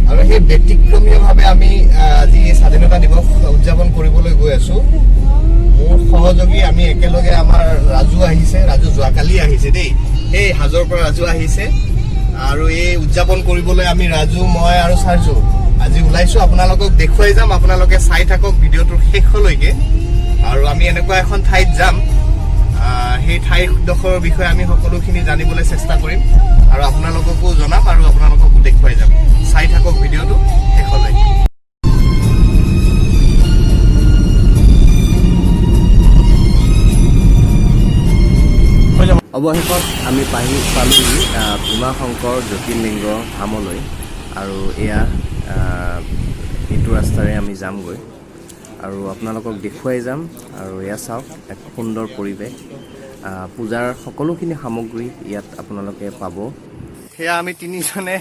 আৰু সেই ব্যতিক্ৰমীয়ভাৱে আমি আজি স্বাধীনতা দিৱস উদযাপন কৰিবলৈ গৈ আছো। মোৰ সহযোগী, আমি একেলগে, আমাৰ ৰাজু আহিছে। ৰাজু যোৱাকালি আহিছে দেই, সেই হাজোৰ পৰা ৰাজু আহিছে। আৰু এই উদযাপন কৰিবলৈ আমি ৰাজু, মই আৰু চাৰ্জু আজি ওলাইছো। আপোনালোকক দেখুৱাই যাম, আপোনালোকে চাই থাকক ভিডিঅ'টোৰ শেষলৈকে। আৰু আমি এনেকুৱা এখন ঠাইত যাম, সেই ঠাইডোখৰৰ বিষয়ে আমি সকলোখিনি জানিবলৈ চেষ্টা কৰিম আৰু আপোনালোককো জনাম আৰু আপোনালোককো দেখুৱাই যাম। চাই থাকক ভিডিঅ'টো শেষলৈকে। অৱশেষত আমি পালোহি ভীমাশংকৰ জ্যোতিৰ্লিংগ ধামলৈ। আৰু এয়া এইটো ৰাস্তাৰে আমি যামগৈ আৰু আপোনালোকক দেখুৱাই যাম। আৰু এয়া চাওক, এক সুন্দৰ পৰিৱেশ। পূজাৰ সকলোখিনি সামগ্ৰী ইয়াত আপোনালোকে পাব। সেয়া আমি তিনিজনে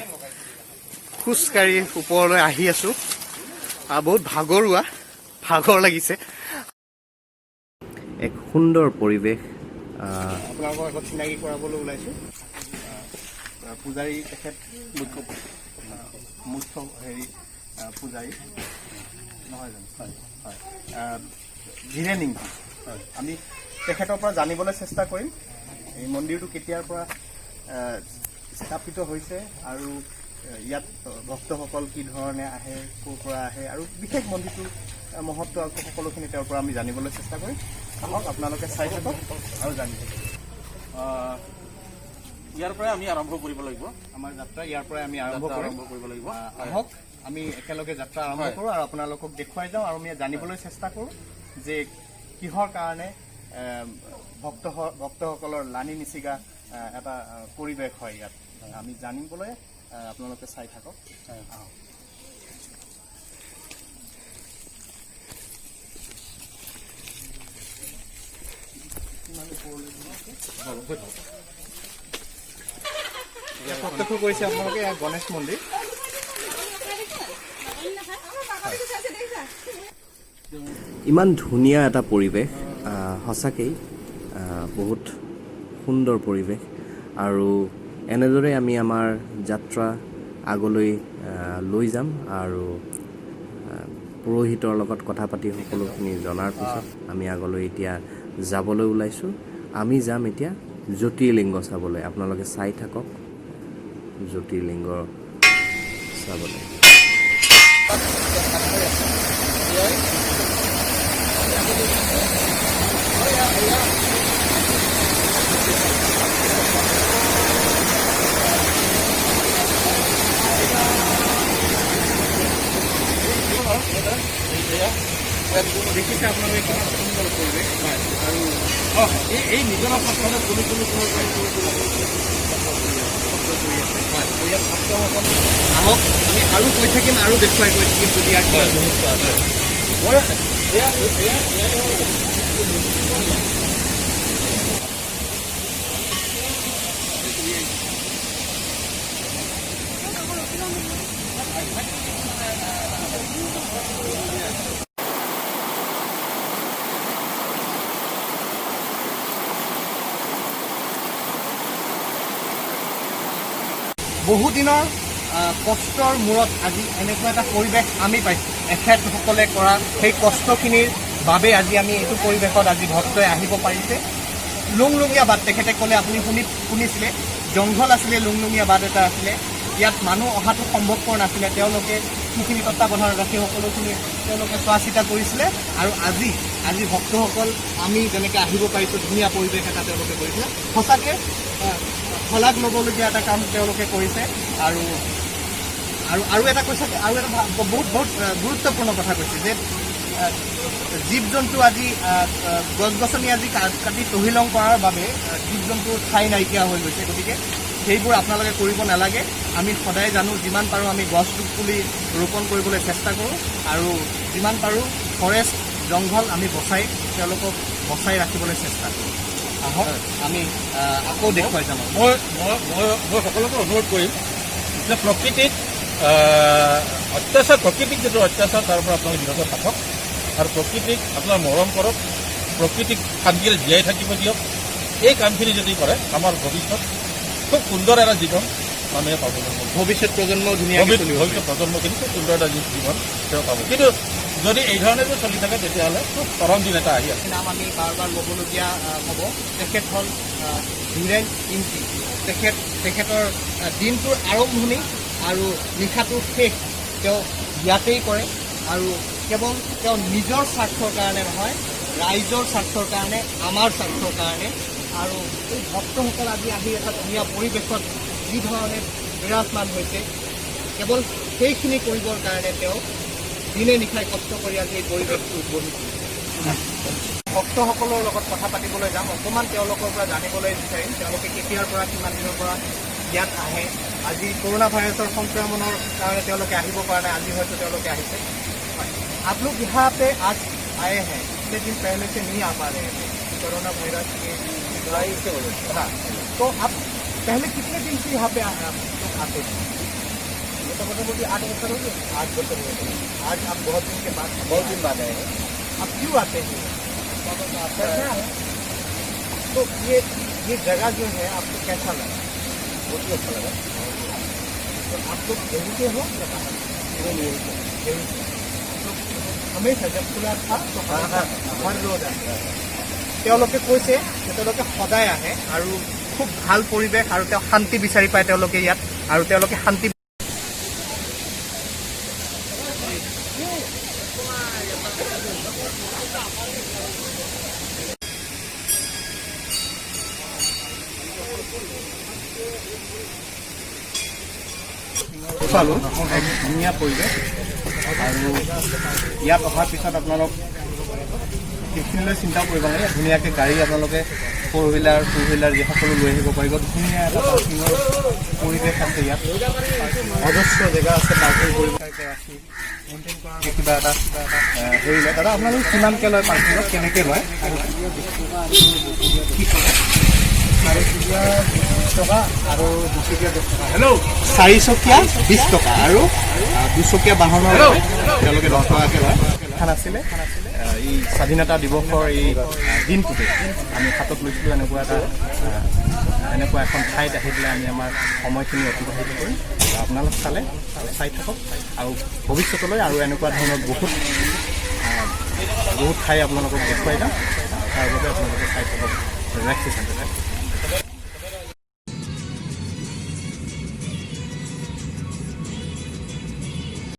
খোজকাঢ়ি ওপৰলৈ আহি আছো। বহুত ভাগৰুৱা, ভাগৰ লাগিছে। এক সুন্দৰ পৰিৱেশ। আপোনালোকক আগত চিনাকি কৰাবলৈ ওলাইছো। পূজাৰী তেখেত, মুখ্য মুখ্য হেৰি পূজাৰী নহয় জানো? হয়, ধীৰেণ ইংতি। আমি তেখেতৰ পৰা জানিবলৈ চেষ্টা কৰিম এই মন্দিৰটো কেতিয়াৰ পৰা স্থাপিত হৈছে আৰু ইয়াত ভক্তসকল কি ধৰণে আহে, ক'ৰ পৰা আহে আৰু বিশেষ মন্দিৰটোৰ মহত্ব আৰু সকলোখিনি তেওঁৰ পৰা আমি জানিবলৈ চেষ্টা কৰিম। আহক, আপোনালোকে চাই থাকক আৰু জানি থাকক। ইয়াৰ পৰাই আমি আৰম্ভ কৰিব লাগিব। আমাৰ যাত্ৰা ইয়াৰ পৰাই আমি আৰম্ভ যাত্ৰা কৰিম। আৰম্ভ কৰিব লাগিব। আহক, আমি একেলগে যাত্ৰা আৰম্ভ কৰোঁ আৰু আপোনালোকক দেখুৱাই যাওঁ আৰু আমি জানিবলৈ চেষ্টা কৰোঁ যে কিহৰ কাৰণে ভক্তসকলৰ লানি নিচিগা এটা পৰিৱেশ হয় ইয়াত। আমি জানিবলৈ আপোনালোকে চাই থাকক। আহক। ইয়াত প্ৰত্যক্ষ কৰিছে আপোনালোকে, এয়া গণেশ মন্দিৰ। ইমান ধুনীয়া এটা পৰিৱেশ, সঁচাকেই বহুত সুন্দৰ পৰিৱেশ। আৰু এনেদৰে আমি আমাৰ যাত্ৰা আগলৈ লৈ যাম আৰু পুৰোহিতৰ লগত কথা পাতি সকলোখিনি জনাৰ পিছত আমি আগলৈ এতিয়া যাবলৈ ওলাইছোঁ। আমি যাম এতিয়া জ্যোতিৰ্লিংগ চাবলৈ। আপোনালোকে চাই থাকক জ্যোতিৰ্লিংগ চাবলৈ। দেখিছে আপোনালোকে কিমান সুন্দৰ পৰিৱেশ আৰু এই নিজৰা পাতলে কোনো কোনো কোনো শব্দ কৰি আছে আৰু ইয়াত ভক্তসকল। আহক, আমি আৰু গৈ থাকিম আৰু দেখুৱাই গৈ থাকিম যদি ইয়াৰ কিবা মুহূৰ্ত আছে। মই এয়া এয়া এয়া বহুদিনৰ কষ্টৰ মূৰত আজি এনেকুৱা এটা পৰিৱেশ আমি পাইছোঁ। এখেতসকলে কৰা সেই কষ্টখিনিৰ বাবে আজি আমি এইটো পৰিৱেশত আজি ভক্তই আহিব পাৰিছে। লুংলুঙীয়া বাট, তেখেতে ক'লে, আপুনি শুনিছিলে, জংঘল আছিলে, লুংলুঙীয়া বাট এটা আছিলে, ইয়াত মানুহ অহাটো সম্ভৱপৰ নাছিলে। তেওঁলোকে সেইখিনি তত্বাৱধানত ৰাখি সকলোখিনি তেওঁলোকে চোৱা চিতা কৰিছিলে আৰু আজি ভক্তসকল আমি যেনেকৈ আহিব পাৰিছোঁ, ধুনীয়া পৰিৱেশ এটা তেওঁলোকে কৰিছিলে। সঁচাকৈ শলাগ ল'বলগীয়া এটা কাম তেওঁলোকে কৰিছে। আৰু আৰু আৰু এটা কৈছে, আৰু এটা বহুত বহুত গুৰুত্বপূৰ্ণ কথা কৈছে যে জীৱ জন্তু আজি গছ গছনি আজি কাটি তহিলং কৰাৰ বাবে জীৱ জন্তুৰ ঠাই নাইকিয়া হৈ গৈছে। গতিকে সেইবোৰ আপোনালোকে কৰিব নালাগে। আমি সদায় জানো, যিমান পাৰোঁ আমি গছ পুলি ৰোপণ কৰিবলৈ চেষ্টা কৰোঁ আৰু যিমান পাৰোঁ ফৰেষ্ট, জংঘল আমি বচাই, তেওঁলোকক বচাই ৰাখিবলৈ চেষ্টা কৰোঁ। আহক, আমি আকৌ দেখুৱাই যাম। মই মই মই মই সকলোকে অনুৰোধ কৰিম যে প্ৰকৃতিত অত্যাচাৰ, প্ৰকৃতিক যিটো অত্যাচাৰ, তাৰ পৰা আপোনালোকে বিৰত থাকক আৰু প্ৰকৃতিক আপোনাৰ মৰম কৰক, প্ৰকৃতিক শান্তিৰে জীয়াই থাকিব দিয়ক। এই কামখিনি যদি কৰে, আমাৰ ভৱিষ্যত খুব সুন্দৰ এটা জীৱন মানুহে পাবলৈ হ'ব। ভৱিষ্যত প্ৰজন্ম ধুনীয়াকৈ চলিব। ভৱিষ্যত প্ৰজন্মখিনি খুব সুন্দৰ এটা জীৱন তেওঁ পাব। কিন্তু যদি এই ধৰণে যদি চলি থাকে, তেতিয়াহ'লে খুব চৰম দিন এটা আহি আছে। নাম আমি বাৰ বাৰ ল'বলগীয়া হ'ব। তেখেত হ'ল ধীৰেণ ইংতি। তেখেতৰ দিনটোৰ আৰম্ভণি আৰু নিশাটোৰ শেষ তেওঁ ইয়াতেই কৰে আৰু কেৱল তেওঁ নিজৰ স্বাৰ্থৰ কাৰণে নহয়, ৰাইজৰ স্বাৰ্থৰ কাৰণে, আমাৰ স্বাৰ্থৰ কাৰণে। আৰু এই ভক্তসকল আজি আহি এটা ধুনীয়া পৰিৱেশত যি ধৰণে বিৰাজমান হৈছে, কেৱল সেইখিনি কৰিবৰ কাৰণে তেওঁ দিনে নিশাই কষ্ট কৰি আজি এই পৰিৱেশটো গঢ়ি তুলিছে। ভক্তসকলৰ লগত কথা পাতিবলৈ যাম, অকণমান তেওঁলোকৰ পৰা জানিবলৈ বিচাৰিম তেওঁলোকে কেতিয়াৰ পৰা, কিমান দিনৰ পৰা ইয়াত আহে। আজি কৰোণা ভাইৰাছৰ সংক্ৰমণৰ কাৰণে তেওঁলোকে আহিব পৰা নাই, আজি হয়তো তেওঁলোকে আহিছে। হয়। आप लोग यहाँ पे आज आए हैं, इतने दिन पहले से नहीं आ पा रहे थे कोरोना वायरस के के वजह से। हाँ, तो आप पहले कितने दिन से यहाँ पे आप लोग आते थे? मोटा मोटी 8 बছर हो गए। 8 बছर हो गए। आज आप बहुत दिन के बाद? बहुत दिन बाद आए हैं। आप क्यों आते हैं? तो ये जगह जो है, आपको कैसा लगा? बहुत ही अच्छा लगा। तो आप लोग यहीं के हो या बाहर? नहीं, यही से। यहीं से। तो हमेशा जब खुला था तो हमेशा हर रोज आते हैं। তেওঁলোকে কৈছে যে তেওঁলোকে সদায় আহে আৰু খুব ভাল পৰিৱেশ আৰু তেওঁ শান্তি বিচাৰি পায় তেওঁলোকে ইয়াত আৰু তেওঁলোকে শান্তি পালোঁ। এক ধুনীয়া পৰিৱেশ আৰু ইয়াত অহাৰ পিছত আপোনালোক সেইখিনিলৈ চিন্তাও কৰিব নালাগে। ধুনীয়াকৈ গাড়ী আপোনালোকে ফ'ৰ হুইলাৰ, টু হুইলাৰ যি সকলো লৈ আহিব পাৰিব। ধুনীয়া এটা পাৰ্কিঙৰ পৰিৱেশ আছে ইয়াত। অজস্ৰ জেগা আছে পাৰ্কিং কৰিব। ৰাখি মেইনটেইন কৰাৰ কিবা এটা হেৰি লয়। দাদা, আপোনালোকে কিমানকৈ লয় পাৰ্কিঙত, কেনেকৈ লয় আৰু কি কৰে? চাৰিচকীয়া 20 টকা আৰু দুচকীয়া 10 টকা। হেল্ল', চাৰিচকীয়া 20 টকা আৰু দুচকীয়া বাহনৰ বাবে তেওঁলোকে 10 টকাকৈ লয়। এখন আছিলে এই স্বাধীনতা দিৱসৰ এই দিনটোতে আমি হাতত লৈছিলোঁ এনেকুৱা এখন ঠাইত আহি পেলাই আমি আমাৰ সময়খিনি অতিবাহিত কৰিম। আপোনালোক চালে আৰু চাই থাকক আৰু ভৱিষ্যতলৈ আৰু এনেকুৱা ধৰণৰ বহুত বহুত ঠাই আপোনালোকক দেখুৱাই যাম। তাৰ বাবে আপোনালোকে চাই থাকক। ৰাখিছোঁ।